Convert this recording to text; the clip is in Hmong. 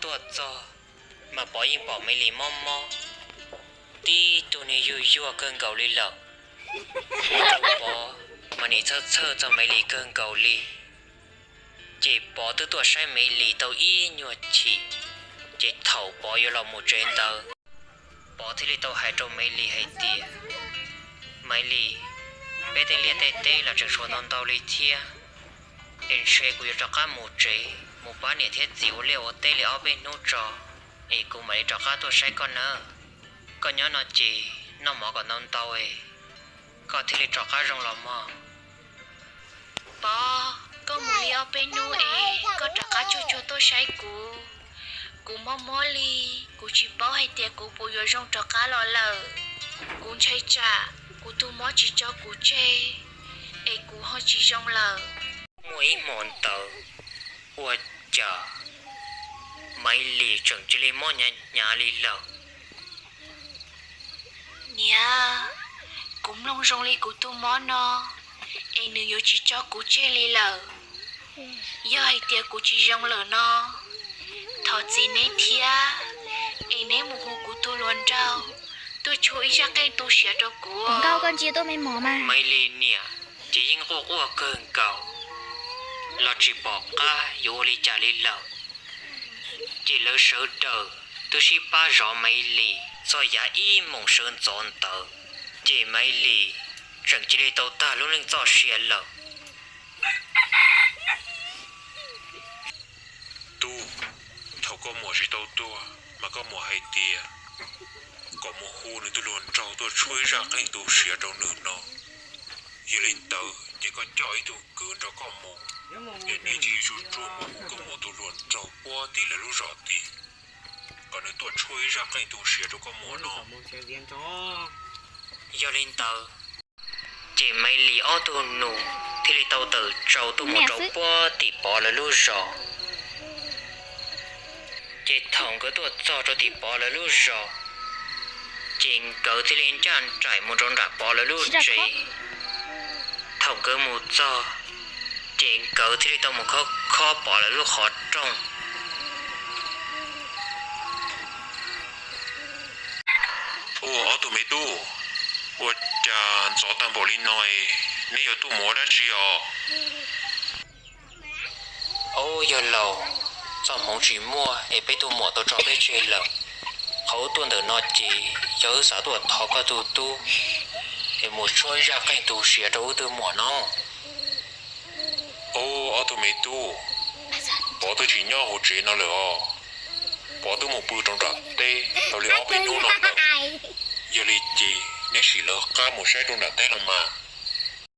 tuaj txog, mas Pov yeej pom Maiv Lis mob mob, tib tug niag yuag yuag kawg nkaus li lawm. Ua rau Pov mas nim txhawj txhawj txog Maiv Lis kawg nkaus li. Ces Pov twb tuaj saib Maiv Lis tau ib nyuag chim, ces thaum Pov yuav los mus tsev ntawd, Pov thiaj li tau hais rau Maiv Lis hais tias, Maiv Lis, peb tej liaj tej teb los tseem tshuav ntau ntau li thiab, es ntshe kuv yuav rov qab mus tsev mus pab niam thiab txiv ua liaj ua teb li ob peb hnub tso, es kuv mam li rov qab tuaj saib koj nawb. Koj nyob no ces noj mov kom ntau ntau es koj thiaj li rov qab zoo los mog. Pov, koj mus li ob peb hnub es koj rov qab tsuag tsuag tuaj saib kuv. Kuv mob mob li, kuv tsis paub hais tias kuv puas yuav zoo rov qab los lawm. Kuv ntshai tsam kuv tus mob tsis tso kuv tseg es kuv ho tsis zoo lawm. Muaj ib hmo ntawd, ua cas Maiv Lis tseem cia li mob hnyav hnyav li lawm. Niam, kuv mloog zoo li kuv tus mob no es nws yuav tsis tso kuv tseg li lawm. Yog hais tias kuv tsis zoo lawm no, thov txim neb thiab, es neb mus hu kuv tus hluas nraug tuaj tshuab ib zaj qeej tu siav rau kuv. Maiv Lis niam ces yeej quaj quaj kawg nkaus, los tsis pom qab yuav ua li cas li lawm. Ces lawv sawv daws twb sib pab zov Maiv Lis txog yav ib moos sawv ntxov ntawd, ces Maiv Lis tseem cia li tau tag lub neej txoj sia lawm. Tub, thaum koj muam tsis tau tuag mas koj muam hais tias kom mus hu nws tus hluas nraug tuaj tshuab ib zaj qeej tu siav rau nws no. Yog li ntawd ces koj coj ib tug kwv nrog koj mus, es neb cia li tsuag tsuag mus hu koj muam tus hluas nraug puag tim lawv lub zos tid, kom nws tuaj tshuab ib zaj qeej tu siav rau koj muam no. Yog li ntawd, ces Maiv Lis ob tug nus thiaj li tau tawm tsau tuaj mus rau puag tim Pov lawv lub zos. Ces thaum nkawd tuaj txog rau tim Pov lawv lub zos, ces nkawd thiaj li ncaj nraim mus rau nram Pov lawv lub tsev. Thaum nkawd mus txog, ces nkawd thiaj li tau mus khob khob Pov lawv lub qhov rooj. Ua ob tug me tub, ua cas ntxov tag npaum li no, neb yuav tuaj mus ua dab tsi os? Au, yawg laus, txoj hmoov tsis muaj es peb tus muam tau tso peb tseg lawm. Qhov wb tuaj ntawm no ces yog wb xav tuaj thov koj tus tub es mus tshuab zaj qeej tu siav rau wb tug muam no. Au, ob tug me tub, Pov twb tsis nyob hauv tsev no lawm os. Pov twb mus pw rau nram teb tau li ob peb hnub no lawm. Yog li ces neb sim lawv qab mus saib rau nram teb los mas.